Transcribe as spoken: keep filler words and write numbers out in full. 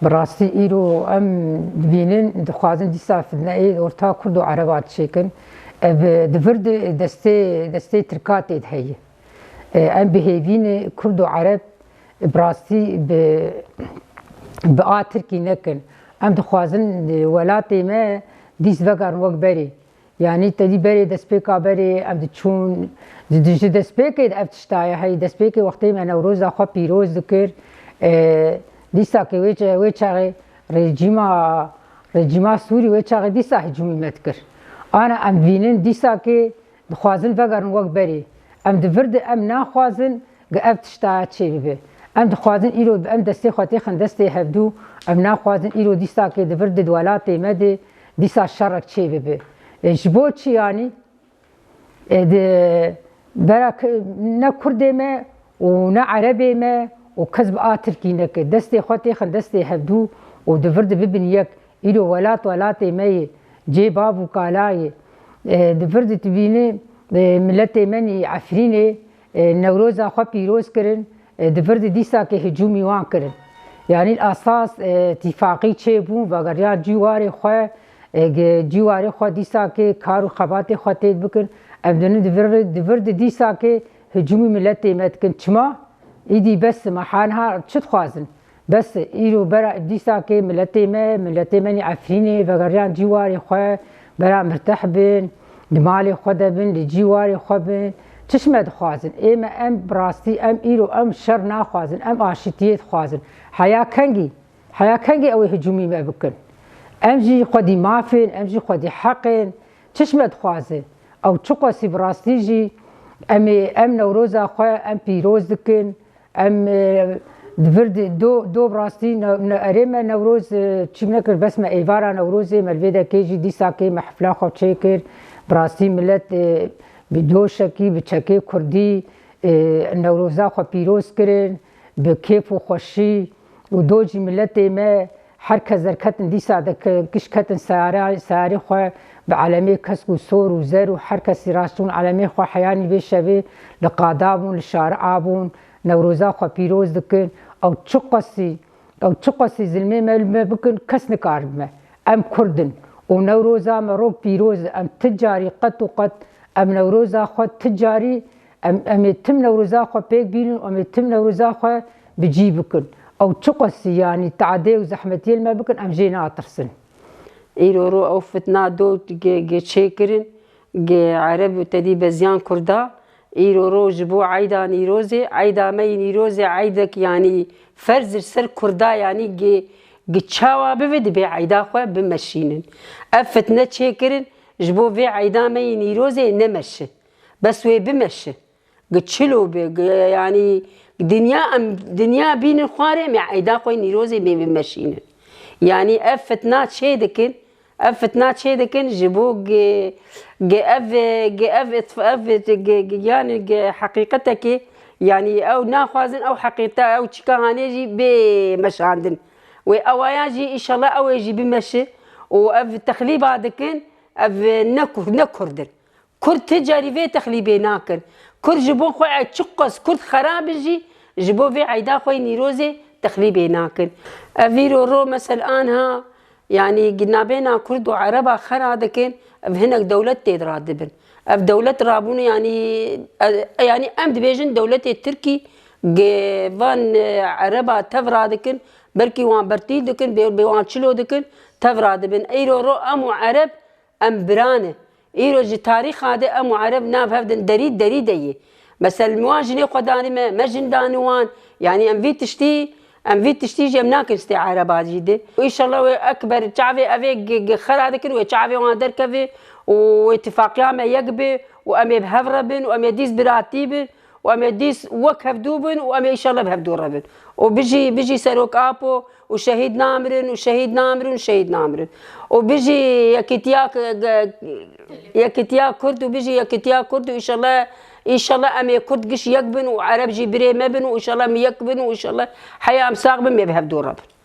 Bi rastî îro em dibînin, dixwazin dîsa fitneyê orta Kurd û Ereban çêkin. Ev di vir de destê, destê Tirka tê de heye. E, em bi hêvî ne Kurd û Ereb bi rastî bi, bi a Tirkî nekin. Em dixwazin, e, welatê me dîs vegerin wek berê. Yanî te dî berê destpêka berê em diçûn, di, di, ji destpêkê de ev tişta ye heyî. Destpêkê wextê me Newroza xwe pîroz dikir, e, dîsa ke wê çe-, wê çaxê rejîma, rejîma Sûrî wê çaxê dîsa hicûmî me dikir. Ana em dibînin dîsa ke dixwazin vegerin wek berê. Em di vir de em naxwazin ge ev tişta çê bibe. Em dixwazin îro em destê xwe têxin destê hevdû, em naxwazin îro dîsa ke di vir de di welatê me de dîsa şerek çê bibe. E, ji bo çi yanî? E, di, bera ke-, ne Kurdê me û ne Erebê me û kes bi a Tirkî neke. Destê xwe têxin destê hevdû û di vir de bibin yek. Îro welat welatê me yê, cê bav û kala yê. E, di vir de tu bînî, e, miletê me nî Efrînê, e, Newroza xwe pîroz kirin, e, di vir de dîsa ke hicûmî wan kirin. Yanî esas, e, tîfaqî çêbûn, vegeriyan cîwarê xwe, e, ge-, cîwarê xwe dîsa ke kar û xebatê xwe tê bikin. Em dinin di vir, di vir de dîsa ke hicûmî miletê me dikin. Çima? Îdî bes e, me haniha çi dixwazin? Bes e, îro bera dîsa ke miletê me, miletê me nî Efrînê, vegeriyan cîwarê xwe, bera mirteh bin, li malê xwe de bin, li cîwarê xwe bin. Çi ji me dixwazin? Ê me em bi rastî, em îro em şer naxwazin, em aşitiyê dixwazin. Heya kengî? Heya kengî ew ê hicûmî me bikin? Em jî xwedî maf in, em jî xwedî heq in. Çi ji me dixwaze? Ew çiqasî bi rastî jî em ê, em Newroza xwe em pîroz dikin. Em, e, di vir di, do, do bi rastî ne, ne, erê me Newroz, e, çî nekir, bes me êvara Newrozê, me li vê dekê jî dîsa kê me hefla xwe çêkir. Bi rastî milet, e, bi doşekî, bi çekê kurdî, e, Newroza xwe pîroz kirin, bi kêf û xweşî û do jî miletê me her kes derketin dîsa de ke-, giş ketin seyara-, seyarê xwe bi elemê kesk û sor û zer û her kesî raştûn elemê xwe heyanî vê şevê li qada bûn, li şari'a bûn, Newroza xwe pîroz dikin. Ew çiqasî, ew çiqasî zilmê me li me bikin, kes nikaribe me. Em Kurd in û Newroza me rok pîroz e. Em ti carî qet û qet, em Newroza xwe ti carî, em, em ê tim Newroza xwe pêk bînin û em ê tim Newroza xwe bi cî bikin. Ew çiqasî yanî tadê û zehmetiyê li me bikin, em jê natirsin. Îro ro ew fitna do ge, ge çêkirin, ge Ereb û tedî beziyan Kurda. Îro ro ji bo eyda Nîrozê, eyda me yî Nîrozê eydek yanî ferz ir ser Kurda yanî ge, ge çawa bibe dibê eyda xwe bimeşînin. Ev fitne çêkirin ji bo vê eyda me yî Nîrozê nemeşi. Bes wê bimeşi. Gi çilo be, gi, yanî dinya em, dinya bînin xwarê me eyda xwe Nîrozê bê bimeşînin. Yanî ev fitna çê dikin, ev fitna çê dikin ji bo gi, gi ev, gi ev itf-, ev, gi, gi, yanî gi heqîqetekê, yanî ew naxwazin ew heqîqete, ew çika hanê jî bê meşandin. Wê ewaya jî, înşallah ew ê jî bimeşi û ev texlîba dikin, ev ne Kur-, ne Kurd in. Kurd ti carî vê texlîbê nakin. Kurd ji bo xwe e çiqas Kurd xera bin jî, ji bo vê eyda xwe yê Nîrozê texlîbê nakin. Ev îro ro mesel anha, yanî gi nabêna Kurd û Ereba xera dikin, ev hinek dewlet tê de radibin. Ev dewlet rabûn, yanî, e, yanî em dibêjin dewletê Tirkî gi van, e, Ereba tev radikin, belkî wan bertîl dikin, bê, bê wan çilo dikin, tev radibin. Îro ro em û Ereb em bira ne. Îro ji tarîxa de em û Ereb nav hev din derî derî de yê. Mesel, wan jinê xwe danî me, me jin danî wan. Yanî em vî tiştî, em vî tiştî jî em nakin stê Ereba jî de. Û înşallah wê ekber çavê evê gi, gi xera dikin, wê çavê wan derkeve û wê tifaqiya me yek be û em ê bi hev re bin û em ê dîs biratî bin. û em ê dîs wek hevdû bin û em ê înşallah bi hevdû re bin. Û bijî, bijî Serok Apo û şehîd namirin û şehîd namirin û şehîd namirin. Û bijî yekîtiya k-, g-, yekîtiya Kurd û bijî yekîtiya Kurd û înşallah, înşallah em ê Kurd giş yek bin û Ereb jî birê me bin û înşallah em yek bin û înşallah heya em sax bin, em ê bi hevdû re bin.